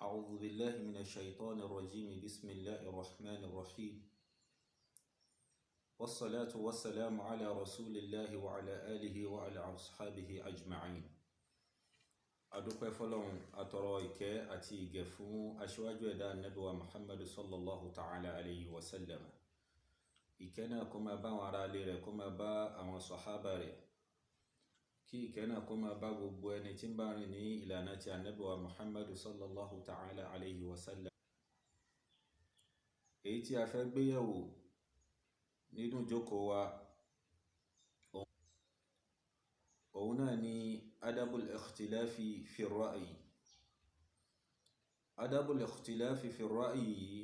أعوذ بالله من الشيطان الرجيم. بسم الله الرحمن الرحيم، والصلاة والسلام على رسول الله وعلى آله وعلى أصحابه أجمعين. Adúpẹ́ fọ́lọ́run, atọrọ ìkẹ́ àti ìgẹ̀ fún aṣíwájú ẹ̀dá, Ànábì wa Muhammadu sallallahu ta'ala alayhi wa sallam. Ìkẹ́ náà kó máa bá àwọn ará ilé rẹ̀, kó máa bá àwọn sọ̀hábà rẹ̀, kí ìkẹ́ náà kó máa bá gbogbo ẹni tí ń bá rìn ní ìlànà ti Ànábì wa Muhammadu sallallahu ta'ala alayhi wa sallam. Èyí tí a fẹ́ gbéyẹ̀wò nínú ìjókòó wa, òun náà ni adabul ikhtilafi fi ra'yi. Adabul ikhtilafi fi ra'yi yìí,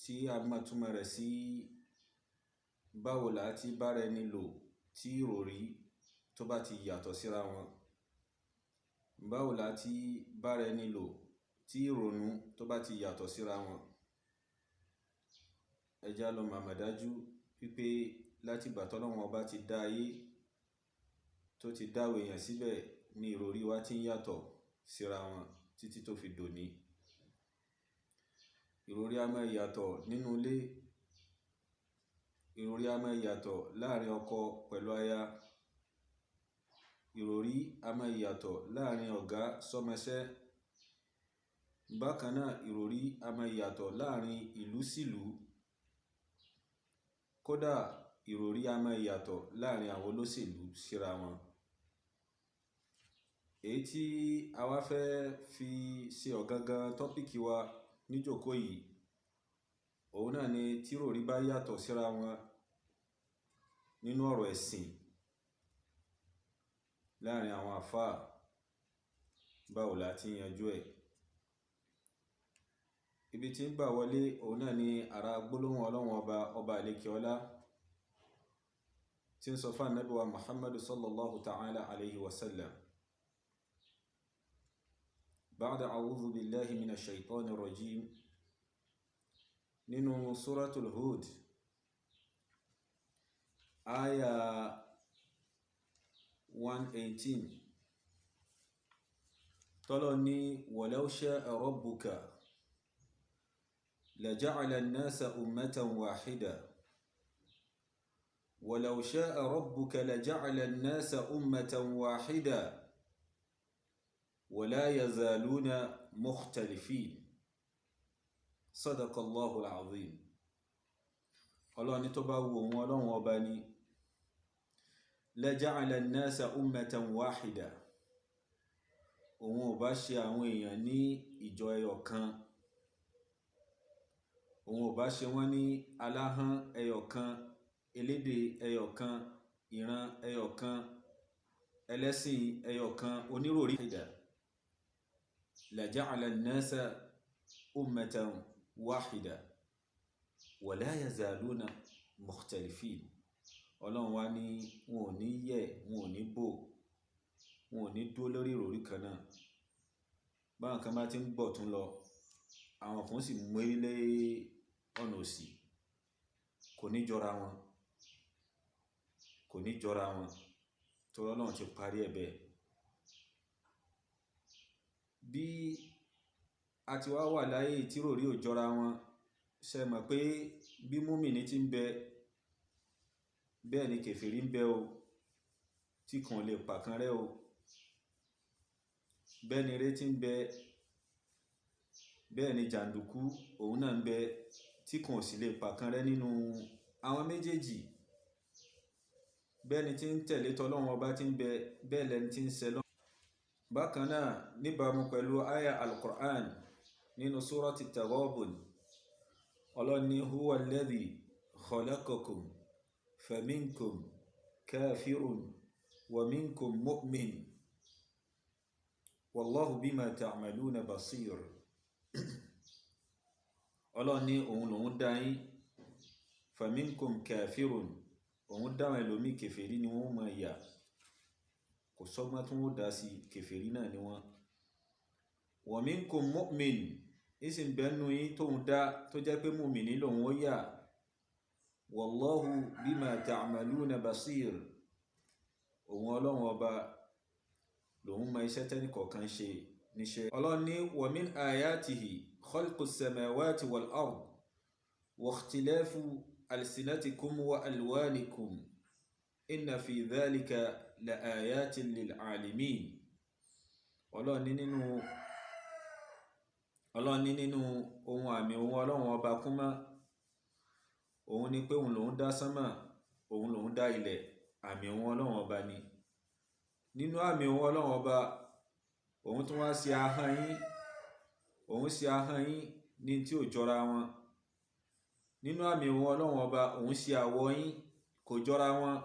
tí a máa túmọ̀ rẹ̀ sí báwo la ti bára ẹni lò tí ìròrí tó bá ti yàtọ̀ síra wọn, báwo la ti bára ẹni lò tí ìrònú tó bá ti yàtọ̀ síra wọn. Ẹ já lọ màmá dájú wípé láti ìgbà tọ́lọ́run Ọba ti dá ayé, tó ti dáwọ̀ èèyàn síbẹ̀, ní ìròrí wa ti ń yàtọ̀ síra wọn títí tó fi dòní. Ìròrí a máa yàtọ̀ nínú ilé, ìròrí a máa yàtọ̀ láàrin ọkọ pẹ̀lú aya, ìròrí a máa yàtọ̀ láàrin ọ̀gá sọ́mọṣẹ́. Bákan náà, ìròrí a máa yàtọ̀ láàrin ìlú sílùú. Kódà, ìròrí a máa yàtọ̀ láàrin àwọn olóṣèlú síra wọn. Èyí tí a wá fẹ́ fi ṣe ọ̀gangan topic wa níjókòó yìí, òun náà ni tí ìròrí bá yàtọ̀ síra wọn nínú ọ̀rọ̀ ẹ̀sìn láàrin àwọn àfáà, báwo la ti ń yanjú ẹ̀. Ibi tí ń gbà wọlé, òun náà ni ara gbólóhùn Ọlọ́run Ọba, Ọba àlekè ọlá, tí ń sọ fún Ànábì wa Muhammadu sallallahu ta'ala alayhi wa sallam. Ba'da a'udhu billahi minash shaitani rajim, nínú Suratul Hud, aya 118, tọ́lọ́ ní: "Walau sha'a rabbuka laja'ala an-nasa ummatan wahida, walau sha'a rabbuka laja'ala an-nasa ummatan wahida wala yazaluna mukhtalifin." Sadaqallahu al-azim. Ọlọ́run ní tó bá wu òun Ọlọ́run Ọba ní, laja'ala an-nasa ummatan wahida, òun ò bá ṣe àwọn èèyàn ní ìjọ ẹyọ kan, òun ò bá ṣe wọ́n ní aláhán ẹyọ kan, elédè ẹyọ kan, ìran ẹyọ kan, ẹlẹ́sìn ẹyọ kan, oníròrí. Laja'ala an-nasa ummatan wahida wala yazaluna mukhtalifin. Ọlọ́run wá ní wọn ò ní yẹ̀, wọn ò ní bò, wọn ò ní dúró lórí ìròrí kan náà. Báwọn kan bá ti ń gbọ̀ tún lọ, àwọn kan sì mórí lé ọ̀nà òsì. Kò ní jọra wọn, kò ní jọra wọn, torí Ọlọ́run ti parí ẹ̀ bẹ́ẹ̀. Bí a ti wá wà láyé tí ìròrí ò jọra wọn, ṣe mọ̀ pé bí múmìnì ti ń bẹ, bẹ́ẹ̀ ni kèfèrí ń bẹ o, tí kan lè pàkan rẹ́ o. Bẹ́ẹ̀ ni eré tí ń bẹ, bẹ́ẹ̀ ni jàǹdùkú òun náà ń bẹ, tí kan ò sì lè pàkan rẹ́ nínú àwọn méjèèjì. Bẹ́ẹ̀ ni tí ń tẹ̀lé tọlọ́run Ọba tí ń bẹ, bẹ́ẹ̀ lẹni tí ń ṣẹ lọ́. Bákan náà, níbàámu pẹ̀lú aya Al-Qur'an nínú Surati Taghabun, Ọlọ́run ní: "Huwa alladhi khalaqakum faminkum kafirun wa minkum mu'min wallahu bima ta'maluna basir." Ọlọ́run ní òun lòun dá yín, faminkum kafirun, òun dáwọn ẹlòmíì, kèfèrí ni wọ́n máa yà, kò sọ́gbọ́n tí wọ́n dá sí, kèfèrí náà ni wọ́n. Wa minkum mu'min, ìsìn bẹ́nu yín tóun dá tó jẹ́ pé mùmìnì lòun ó yà. Wallahu bima ta'maluna basir, òun Ọlọ́run Ọba lòun mọ iṣẹ́ tẹ́nì kọ̀ọ̀kan ṣe. Níṣẹ́ Ọlọ́run ní wa min ayatihi khalqu samawati wal ard wa ikhtilafu alsinatikum wa alwanikum inna fi dhalika la ayatin lil alimin. Ọlọ́run ní nínú ohun àmì ohun Ọlọ́run Ọba kúnmọ́, òun ni pé òun lòun dá sánmà, òun lòun dá ilẹ̀. Àmì ohun Ọlọ́run Ọba ni. Nínú àmì ohun Ọlọ́run Ọba, òun tún wá sí ahọ́n yín, òun sí ahọ́n yín ní tí ò jọra wọn. Nínú àmì ohun Ọlọ́run Ọba, òun sí àwọ̀ yín, kò jọra wọn.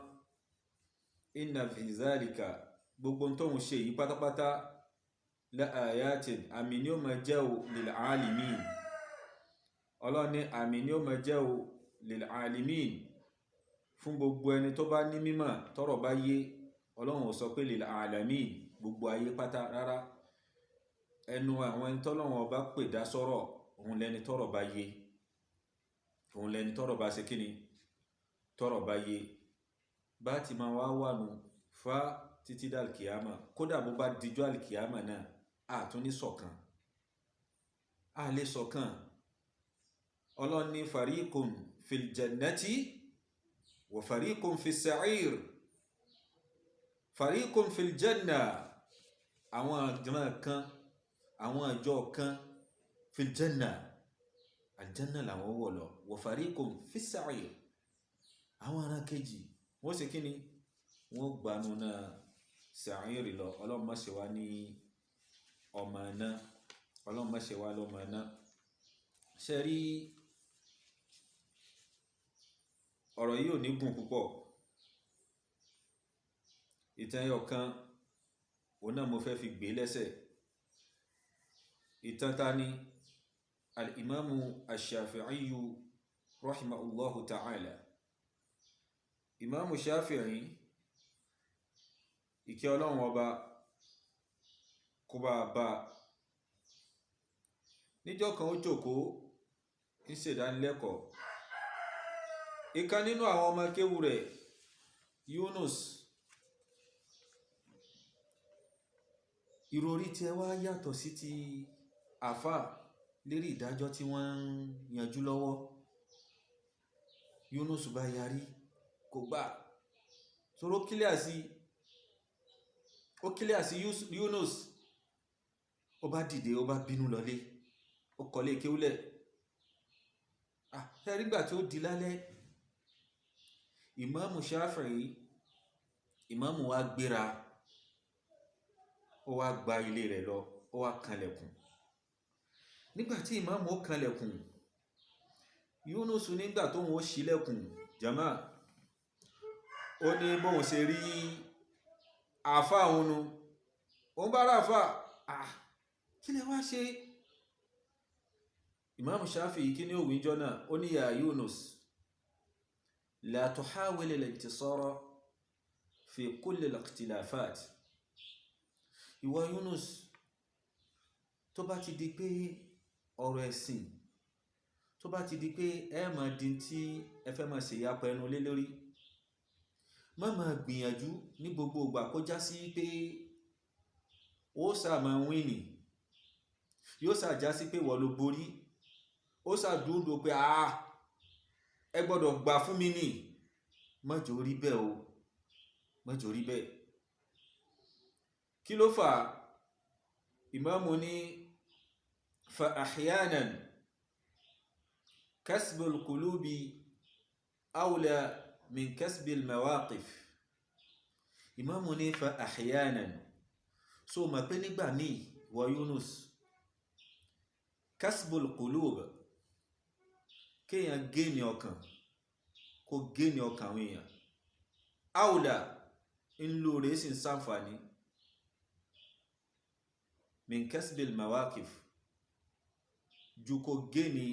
Inna fi zalika, gbogbo tóun ṣe yìí pátápátá, la ayatin, àmì ni ó máa jẹ́ o, lil alimin. Ọlọ́run ní àmì ni ó máa jẹ́ o, lil alimin, fún gbogbo ẹni tó bá ní mímọ̀, tọ́rọ̀ bá yé. Ọlọ́run ò sọ pé lil alamin, gbogbo ayé pátá, rárá. Ẹnu àwọn ẹni tọ́lọ́run Ọba pè dá sọ́rọ̀, òun lẹni tọ́rọ̀ bá yé, òun lẹni tọ́rọ̀ bá ṣe kíni, tọ́rọ̀ bá yé. Bá ti máa wá wà nù fá títí dá alkiyama. Kódà bó bá dijọ́ alkiyama náà, a tún ní ṣọ̀kan, a lè ṣọ̀kan. Ọlọ́run ní fariqun fil jannati wa fariqun fis sa'ir. Fariqun fil janna, àwọn àjọ kan, àwọn àjọ kan, fil janna, aljanna làwọn wọ̀ lọ, wa fariqun fis sa'ir, àwọn ará kejì wọ́n ṣe kíni? Wọ́n gbanú náà sa'ir lọ. Ọlọ́run má ṣe wá ní ọmọ náà, Ọlọ́run má ṣe wá lọ́mọ náà. Ṣe rí ọ̀rọ̀ yìí ò ní gùn púpọ̀. Ìtàn ẹyọ kan òun náà mo fẹ́ fi gbé lẹ́sẹ̀. Ìtàn ta ni? Al-Imamu Ash-Shafi'iyu rahimahullahu ta'ala. Imamu Shafi'i, ìkẹ́ Ọlọ́run Ọba kó bá a bá. Níjọ́ kan, ó jókòó ń ṣèdánilẹ́kọ̀ọ́. Ìkan nínú àwọn ọmọ kéwú rẹ̀, Yunus, ìròrí tí ẹ wá yàtọ̀ sí ti àfà lérí ìdájọ́ tí wọ́n ń yanjú lọ́wọ́. Yunus bá yarí, kò gbà. Sọ̀rọ̀ kílíà sí, ó kílíà sí Yunus. Ó bá dìde, ó bá bínú lọlé, ó kọ́lé kéwúlẹ̀. Ẹ rí gbà tí ó di lálẹ́, Ìmáàmù Shafi'i, ìmáàmù wa gbéra, ó wá gba ilé rẹ̀ lọ, ó wá kanlẹ̀kùn. Nígbà tí ìmáàmù ó kanlẹ̀kùn, Yunus nígbà tóun ó ṣílẹ̀kùn, jama, ó ní bóun ṣe rí àáfà òun nu, òun bá rà àáfà, kí lẹ wá ṣe? Ìmáàmù Shafi'i, kí ní òwú ìjọ náà? Ó ní ya Yunus, la tuhawil al-intisara fi kulli al-ikhtilafat. Ìwọ Yunus, tó bá ti di pé ọ̀rọ̀ ẹ̀sìn, tó bá ti di pé ẹ máa di tí ẹ fẹ́ máa ṣe ìyapa ẹnu lé lórí, má máa gbìyànjú ní gbogbo ìgbà kó já sí pé ó sà máa wíìnì, yóò sà já sí pé ìwọ ló borí, ó sà dúndùn pé ẹ gbọ́dọ̀ gbà fún mi nì. Má jò rí bẹ́ẹ̀ o, má jò rí bẹ́ẹ̀. Kí ló fà á? Ìmáàmù ní fa ahyanan kasbul qulubi awla min kasbil mawaqif. Ìmáàmù ní fa ahyanan, so mọ̀ pé nígbà míì, wọ Yunus, kasbul qulub, kéèyàn gé ní ọkàn, kó gé ní ọkàn àwọn èèyàn, awla, ń lóore sì ń sàǹfààní, min kasbil mawaqif, ju kó gé ní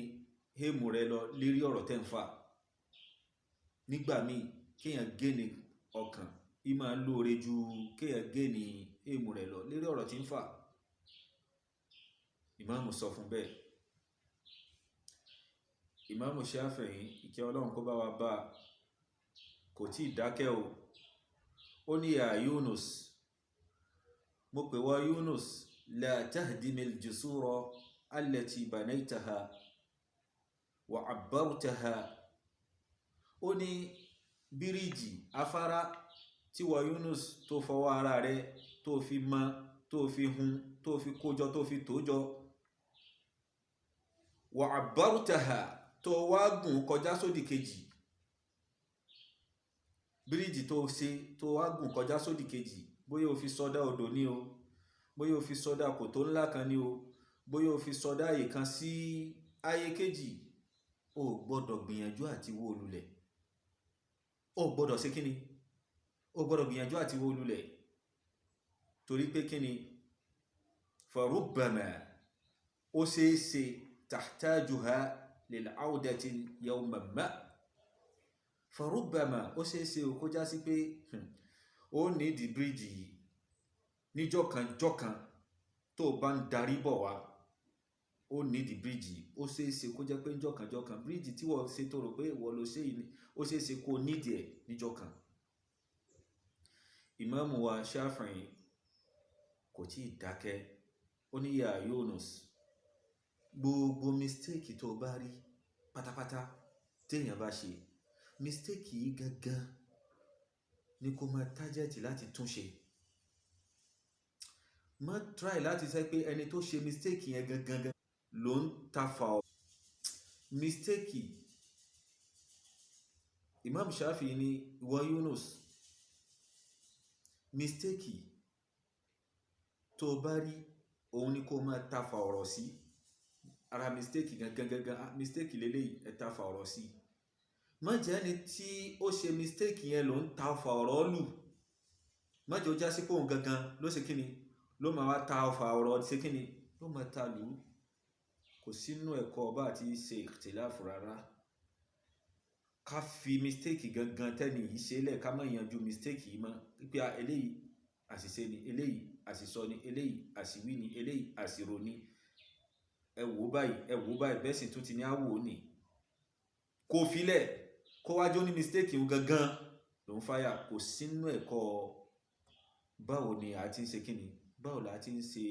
hémù rẹ lọ lérí ọ̀rọ̀ tẹ́ ń fà. Nígbà míì, kéèyàn gé ní ọkàn í máa lóore ju kéèyàn gé ní hémù rẹ lọ lérí ọ̀rọ̀ tí ń fà. Ìmáàmù sọ fún bẹ́ẹ̀. Ìmáàmù Shafi'i, ìkẹ́ Ọlọ́run kó bá wa bá, kò tí ì dákẹ́ o. Ó ní ya Yunus, mo pè wọ Yunus, La tahdimil jusura allati banaytaha wa abbartaha. Ó ní bíríìjì afárá tí wọ Yunus tó fọwọ́ ara rẹ̀ tó fi mọ, tó fi hun, tó fi kójọ, tó fi tójọ, wa abbartaha, tó wá gùn kọjá sódì kejì, bíríìjì tó ṣe tó wá gùn kọjá sódì kejì, bóyá o fi sọdá odò ní o, bóyá o fi sọdá kòtò ńlá kan ní o, bóyá o fi sọdá àyè kan sí àyè kejì, o gbọ́dọ̀ gbìyànjú àti wó lulẹ̀. O gbọ́dọ̀ ṣe kíni? O gbọ́dọ̀ gbìyànjú àti wó lulẹ̀. Torí pé kíni? Farubbama, ó ṣeéṣe, tahtajuha lil-awdati yawman ma. Farubbama, ó ṣeéṣe o kó já sí pé ó ní di bíríìjì yìí níjọ́ kan jọ́ kan tó o bá ń darí bọ̀ wá, ó ní di bíríìjì. Ó ṣeéṣe kó jẹ́ pé níjọ́ kan jọ́ kan bíríìjì tí wọ́n ṣe tó rò pé ìwọ ló ṣe yìí, ó ṣeéṣe kó nídìí ẹ̀ níjọ́ kan. Ìmáàmù wa Shafi'i kò tí ì dákẹ́. Ó ní ya Yunus, gbogbo mistake tó o bá rí pátápátá téèyàn bá ṣe, mistake yìí gangan ni kó máa tájẹ̀tì láti tún ṣe. Má try láti sọ pé ẹni tó ṣe mistake yẹn gangan gan ló ń ta fà ọ́. Mistake Imam Shafi'i ní ìwọ Yunus, mistake tó o bá rí òun ni kó máa ta fà ọ̀rọ̀ sí. Ara mistake gangan gangan, mistake leléyìí, ẹ ta fà ọ̀rọ̀ sí. Má jẹ́ ẹni tí ó ṣe mistake yẹn ló ń ta fà ọ̀rọ̀ lù. Má jẹ́ ó já sí pé òun gangan ló ṣe kíni, ló máa wá ta fà ọ̀rọ̀ ṣe kíni, ló máa ta lù ú. Kò sínú ẹ̀kọ́ ọba àti ṣe ìkhtiláàfù rárá. Ká fi mistake gangan tẹ́ni yìí ṣe lẹ̀, ká má yanjú mistake yìí mọ́. Wípé eléyìí àṣìṣe ni, eléyìí àṣìsọ ni, eléyìí àṣìwí ni, eléyìí àṣìrò ni. Ẹ wò báyìí, ẹ wò báyìí, bẹ́ẹ̀ sì tún ti ní á wò ó nì. Kó filẹ̀, kó wá jó ní mistake òun gangan ló ń fáyà. Kò sínú ẹ̀kọ́ báwo ni a ti ń ṣe kíni, báwo la ti ń ṣe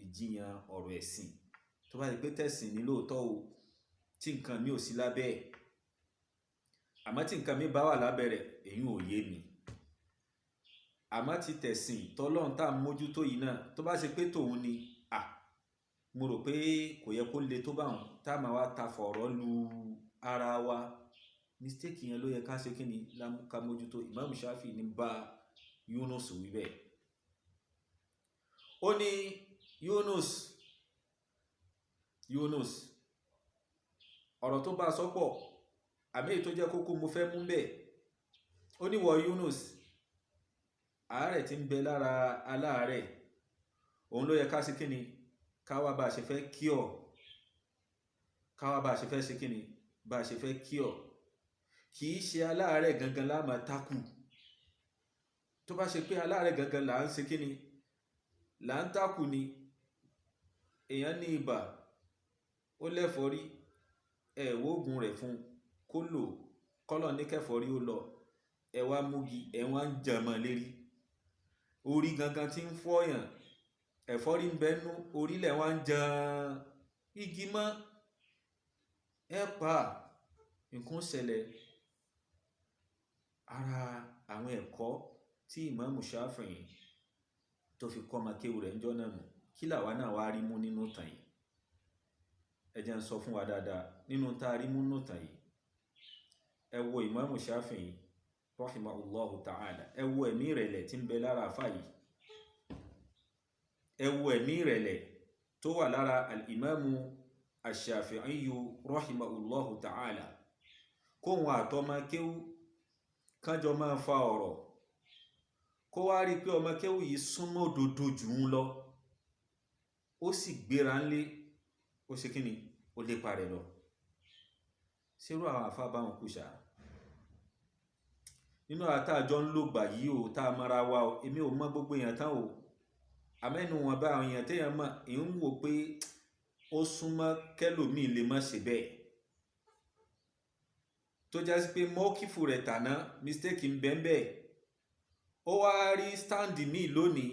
ìjiyàn ọ̀rọ̀ ẹ̀sìn. Tó bá ṣe pé tẹ̀sìn ni lóòótọ́ o, tí nǹkan mi ò sí lábẹ́ ẹ̀. Àmọ́ tí nǹkan mi bá wà lábẹ́ rẹ̀, èyí ò yé mi. Àmọ́ tí tẹ̀sìn tọ́lọ́run tá ń mójútó yìí náà, tó bá ṣe pé tòun ni, à, mo rò pé kò yẹ kó le tó bá òun, tá máa wá ta fọ̀rọ̀ lu ara wa. Mistake yẹn ló yẹ ká ṣe kíni, ká mójútó. Imam Shafi'i ní bá Yunus wí bẹ́ẹ̀. Ó ní Yunus, Yunus, ọ̀rọ̀ tó bá sọ pọ̀, àmì èyí tó jẹ́ kókó mo fẹ́ mú bẹ́ẹ̀. Ó ní wọ Yunus, àárẹ̀ tí ń bẹ lára aláàárẹ̀, òun ló yẹ ká ṣe kíni, ká wá bá ṣe fẹ́ cure, ká wá bá ṣe fẹ́ ṣe kíni, bá ṣe fẹ́ cure. Kì í ṣe aláàárẹ̀ gangan la máa takù. Tó bá ṣe pé aláàárẹ̀ gangan là ń ṣe kíni, là ń takù ni. Èèyàn ní ibà, ó lẹ́fọ́rí, ẹ wò ògùn rẹ̀ fún kó lò, kọ́lọ̀ ní kẹ́fọ́rí ó lọ, ẹ wá múgi, ẹ wá ń jẹmọ́ lérí. Orí gangan tí ń fọ́yàn, ẹ̀fọ́rí ń bẹ nú, orí lẹ̀ wá ń jan igi mọ́. Ẹ pa, nǹkan ṣẹlẹ̀. Ara àwọn ẹ̀kọ́ tí Imam Shafi'i tó fi kọ́ ọmọ kéwú rẹ̀ ńjọ́ náà nù. Kí làwa náà wá rí mú nínú ìtàn yìí? Ẹ jẹ́ n sọ fún wa dáadáa nínú tá a rí mú nínú ìtàn yìí. Ẹ wo Imam Shafi'i rahimahullahu ta'ala. Ẹ wo ẹ̀mí ìrẹ̀lẹ̀ tí ń bẹ lára àfá yìí. Ẹ wo ẹ̀mí ìrẹ̀lẹ̀ tó wà lára al-Imamu ash-Shafi'i rahimahullahu ta'ala. Kóhun àtọmọ kéwú kánjọ máa fa ọ̀rọ̀, kó wá rí pé ọmọ kéwú yìí súnmọ́ òdodo jù ú lọ, ó sì gbéra ńlé, ó ṣe kíni, ó lépa rẹ̀ lọ. Ṣérú àwọn àfá bá wọn kú ṣá? Nínú àwa tá jọ ń lògbà yìí o, tá mọ́ra wa o, èmi ò mọ gbogbo èèyàn tán o. Àmọ́ ẹnu wọn bá àwọn èèyàn téèyàn mọ̀, èèyàn ń wò pé ó súnmọ́ kẹ́lòmíì lè má ṣe bẹ́ẹ̀. Tó já sí pé mọ́kífù rẹ̀ tàná, mistake ń bẹ ń bẹ. Ó wá rí stand míì lónìí.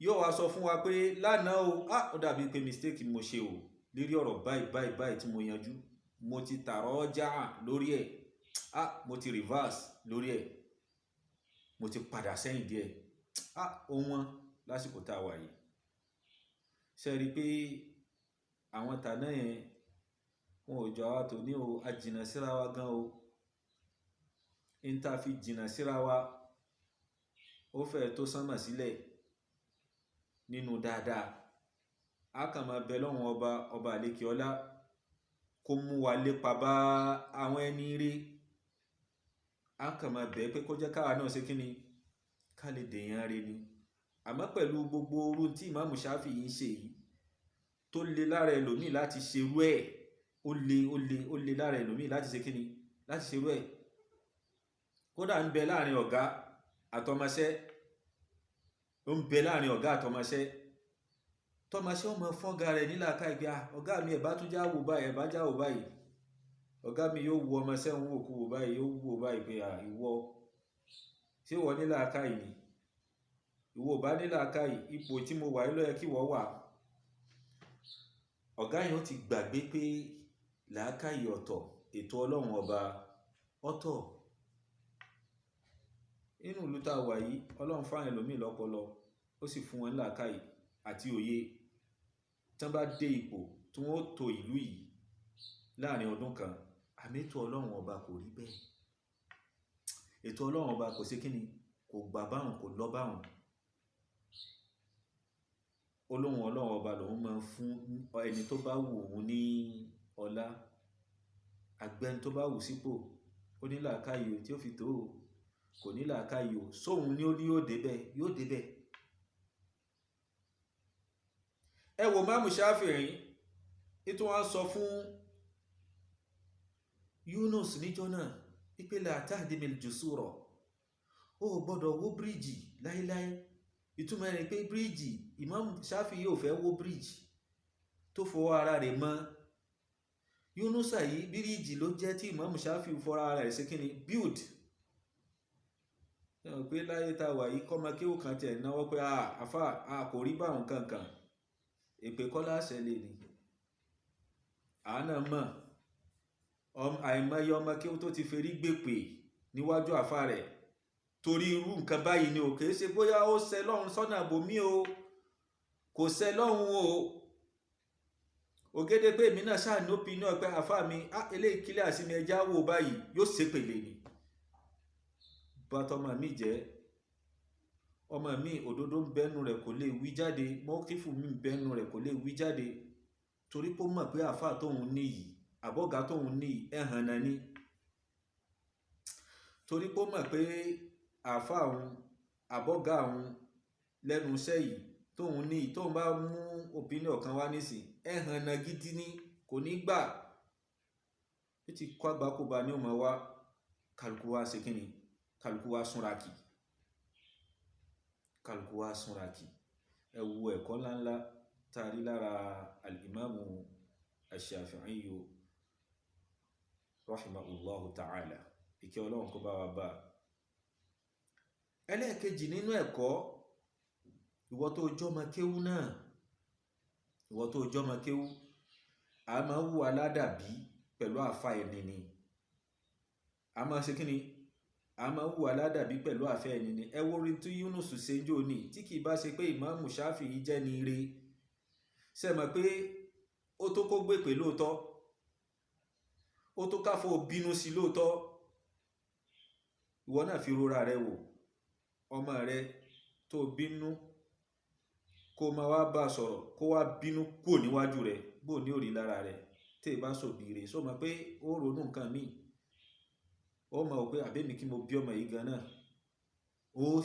Yóò wá sọ fún wa pé lánàá o, ah, ó dàbí pé mistake mo ṣe o lérí ọ̀rọ̀ báyìí báyìí báyìí tí mo yanjú, mo ti tààrọ̀ ọjà lórí ẹ̀, ah, mo ti reverse lórí ẹ̀, mo ti padà sẹ́yìn díẹ̀. Ah, ó wọ́n lásìkò tá a wà yìí. Ṣe rí i pé àwọn tàná yẹn wọn ò jọ àwa tòní o, a jìnnà síra wa gan o. N ta fi jìnnà síra wa ó fẹ́ tó sánmà sílẹ̀ nínú dáadáa. A kàn máa bẹ lọ́wọ́n ọba, ọba àlekè ọlá, kó mú wa lépa bá àwọn ẹni rí. A kàn máa bẹ̀ pé kó jẹ́ káwa náà ṣe kí ni, ká lè dèèyàn rí ni. Àmọ́ pẹ̀lú gbogbo orú tí Ìmáàmù Ṣáfì yìí ń ṣe yìí, tó le lára ẹlòmíì láti ṣerú ẹ̀, ó le, ó le, ó le lára ẹlòmíì láti ṣe kí ni, láti ṣerú ẹ̀. Kódà ń bẹ láàrin ọ̀gá àtọmọṣẹ́, ó ń bẹ láàrin ọ̀gá àtọmọṣẹ́. Tọmọṣẹ́ ọmọ fọ́gà rẹ̀ nílàáká ìgbà, ọ̀gá mi ẹ̀ bá tún já wò báyìí, ẹ̀ bá já wò báyìí. Ọ̀gá mi yóò wo ọmọṣẹ́ òun wò kú wò báyìí, yóò wò báyìí pé à, ìwọ ṣé ìwọ nílàáká yìí ni? Ìwọ ò bá nílàáká yìí, ipò tí mo wà yìí ló yẹ kí ìwọ wà. Ọ̀gá yẹn ó ti gbàgbé pé làákàyè ọ̀tọ̀, ètò Ọlọ́run ọba ọ̀tọ̀. Nínú ìlú tá a wà yìí, Ọlọ́run fún àwọn ẹlòmíì lọ́pọlọ, ó sì fún wọn ní làákàyè àti òye. Tí wọ́n bá dé ipò tí wọ́n ó tò ìlú yìí láàrin ọdún kan, àmì ètò Ọlọ́run ọba kò rí bẹ́ẹ̀. Ètò Ọlọ́run ọba kò ṣe kíni, kò gbà báwọn, kò lọ báwọn. Olóhun Ọlọ́run ọba lòun máa ń fún ẹni tó bá wù òun ní ọlá. Àgbẹni tó bá wù sípò, ó ní làákàyè tí ó fi tó o, kò ní làákàyè o, sóhun ni ó ní yóò débẹ̀, yóò débẹ̀. Ẹ wo Ìmáàmù Ṣáfìí, ètò wọn sọ fún Yunus níjọ́ náà wípé la tahdimil jusura, ó gbọ́dọ̀ wó bíríìjì láíláí. Ìtumọ̀ rẹ̀ pé bíríìjì, Ìmáàmù Ṣáfìí yóò fẹ́ wó bíríìjì tó fọwọ́ ara rẹ̀ mọ́. Yunusa yìí bíríìjì ló jẹ́ tí Ìmáàmù Ṣáfìí fọwọ́ ara rẹ̀ ṣe kíni, build. Ẹ mọ̀ pé láyé tá a wà yìí, kọ́mọ kéwù kan tiẹ̀ náwó pé àfà, a kò rí báwọn kankan. Èpè kọ́ láṣẹ lè ní. Àánà mọ̀, àìmọye ọmọ kéwù tó ti ferí gbèpè níwájú àfà rẹ̀ torí irú nǹkan báyìí ni ò kì í ṣe bóyá ó ṣẹ lọ́hun sọ́nà àbòmí o, kò ṣẹ lọ́hun o. Ògèdè pé èmi náà ṣáà ní opinion pé àfà mi, eléyìí kílẹ̀ àsìmí ẹja wò báyìí, yóò ṣépèlè ni. Bàtọ́mọ mi jẹ́, ọmọ mi òdodo ń bẹ́nu rẹ̀ kò lè wí jáde, mọ́kífù mi ń bẹ́nu rẹ̀ kò lè wí jáde torí pé ó mọ̀ pé àfà tóun ní yìí, àbọ̀gá tóun ní yìí, ẹ̀hàn náà ni. Torí pé ó mọ̀ pé àfà òun, àbọ̀gá òun lẹ́nu iṣẹ́ yìí tóun ní yìí, tóun bá mú opinion kan wá nísìn, ẹ̀hàn náà gidi ni, kò ní gbà. Ó ti kó àgbákò bá ní ọmọ wa, kálukú wa ṣe kíni, kálukú wa súnra kì. Kálukú wa súnra kì. Ẹ wo ẹ̀kọ́ ńláńlá tá a rí lára al-Imamu Ash-Shafi'i rahimahullahu ta'ala. Ìkẹ́ Ọlọ́run kó bá wa bá. Ẹlẹ́ẹ̀kejì nínú ẹ̀kọ́, ìwọ tó jọ́mọ kéwú náà, ìwọ tó jọ́mọ kéwú, a máa wù aládàbí pẹ̀lú àfa ẹni ni. A máa ṣe kíni? A máa wù aládàbí pẹ̀lú àfẹ́ ẹni ni. Ẹ wo orin tí Yunus ṣe ń jò ní, tí kì í bá ṣe pé Ìmáàmù Ṣáfìí jẹ́ ni ire. Ṣé ẹ mọ̀ pé ó tó kó gbèpè lóòótọ́? Ó tó káfọ́ bínú sí lóòótọ́? Ìwọ náà fi rora rẹ wò. Ọmọ rẹ tó bínú kó máa wá bá sọ̀rọ̀, kó wá bínú kúrò níwájú rẹ, bó ní òrì lára rẹ, tí ì bá sòbí rẹ, ṣó mọ̀ pé ó ronú nǹkan míì? Ó mọ̀ pé àbí èmi kí mo bí ọmọ yìí gan náà. Ó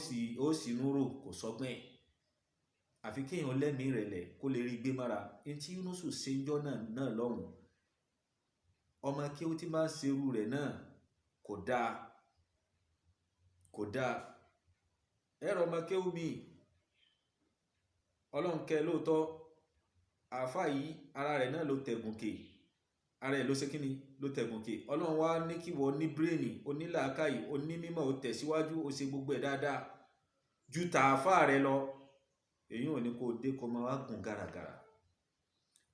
sì ń rò, kò sọ́gbọ́n ẹ̀. Àfi kí èèyàn lẹ́mìí ìrẹ̀lẹ̀ kó lè rí gbé mára. N tí Yunusu ṣe ń jọ́ náà lọ́hùn. Ọmọ kéwú tí máa ń ṣe irú rẹ̀ náà kò dáa, kò dáa. Ẹ̀rọ ọmọ kéwú mi, Ọlọ́run kẹ́ lóòótọ́, àfá yìí ara rẹ̀ náà ló tẹ̀gùnkè. Ara ẹ̀ ló ṣe kíni, ló tẹ̀gùnkè. Ọlọ́run wá ní kí wọ́n ní bírèènì, ó ní làákàyè, ó ní mímọ̀, ó tẹ̀síwájú, ó ṣe gbogbo ẹ̀ dáadáa ju tààfà rẹ lọ. Èyí ò ní kó dé kó máa wá gùn gàràgàrà.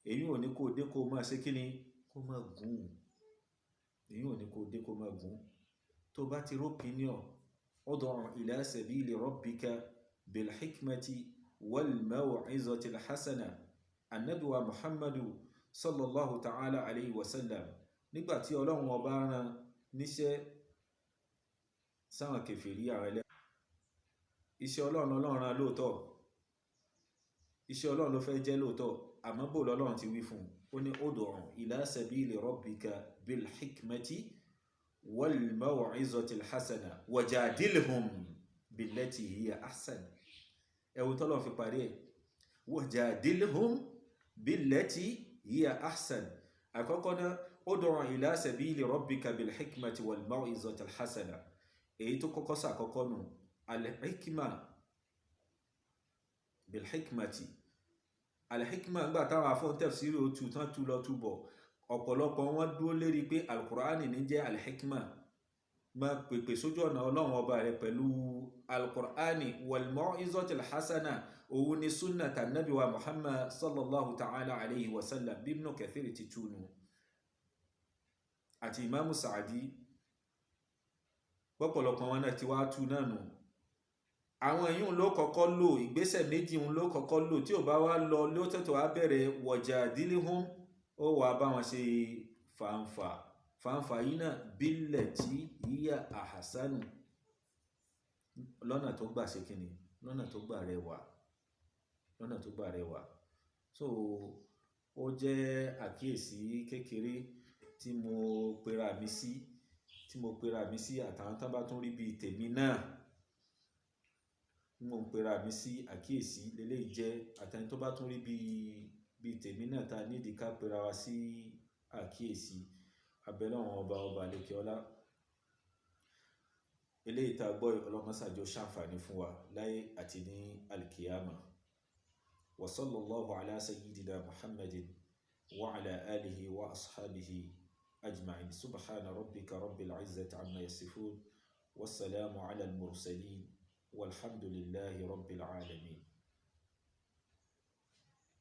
Èyí ò ní kó dé kó máa ṣe kíni, kó máa gùn. Èyí ò ní kó dé kó máa gùn. Tó bá ti rí opinion, ud'u ila sabili rabbika bil hikmati wal maw'izati al hasana. Ànábì wa Muhammadu sallallahu ta'ala alayhi wa sallam, nígbà tí Ọlọ́run ọba rán níṣẹ́ sáwọn kèfèrí àwọn ẹlẹ́, iṣẹ́ Ọlọ́run Ọlọ́run rán lóòótọ́, iṣẹ́ Ọlọ́run ló fẹ́ jẹ́ lóòótọ́, àmọ́ bò lọ́lọ́run ti wí fún un, ó ní ud'u ila sabili rabbika bil hikmati wal maw'izati al hasana wajadilhum billati hiya ahsan. Ẹ̀wù tọ́lọ́ fi parí ẹ̀, wajadilhum billati hiya ahsan. Àkọ́kọ́ náà, ud'u ila sabili rabbika bil hikmati wal maw'izati al hasana, èyí tó kọ́kọ́ sàkọ́kọ́ nù, al-hikma bil hikmati. Al-hikma, ńgbà táwọn afọ́n tafsiri ó tu tán, tú lọ túbọ̀, ọ̀pọ̀lọpọ̀ wọn dúró lérí pé alukur'ani ní jẹ́ al-hikma, máa pèpè sójú ọ̀nà Ọlọ́run ọba rẹ pẹ̀lú alukur'ani, wal maw'izati al-hasana, òun ni sunna tànàbí wa Muhammad sallallahu ta'ala alayhi wa sallam, bí Ibn Kathir ti túnu àti Imamu Sa'adi, pọ̀pọ̀lọpọ̀ wọn náà ti wá tú náà nù. Àwọn yìí ló kọ́kọ́ lò, ìgbésẹ̀ méjì ń ló kọ́kọ́ lò. Tí ò bá wá lọ, ló tètè wá bẹ̀rẹ̀ wajadilhum, ó wà bá wọn ṣe fàǹfà. Fàǹfà yìí náà, billati hiya ahsanu, lọ́nà tó gbà ṣe kíni, lọ́nà tó gbà rẹwà, lọ́nà tó gbà rẹwà. So ó jẹ́ àkíyèsí kékeré tí mo pera mi sí, tí mo pera mi sí, àtàwọn tán bá tún rí bíi tèmi náà, tí mo ń pera mi sí àkíyèsí leléyìí jẹ́, àtẹni tó bá tún rí bíi tèmi náà ta nídìí ká pera wa sí àkíyèsí. Abẹ́lẹ́ àwọn ọba, ọba àlekè ọlá, eléyìí tá a gbọ́ yìí, Ọlọ́run mọ́sàájú ó ṣàǹfààní fún wa láyé àti ní alkiyama. Wa sallallahu ala sayyidina Muhammadin wa ala alihi wa ashabihi ajma'in. Subhana rabbika rabbil izzati amma yasifun, wassalamu ala al-mursalin, walhamdulillahi rabbil alamin.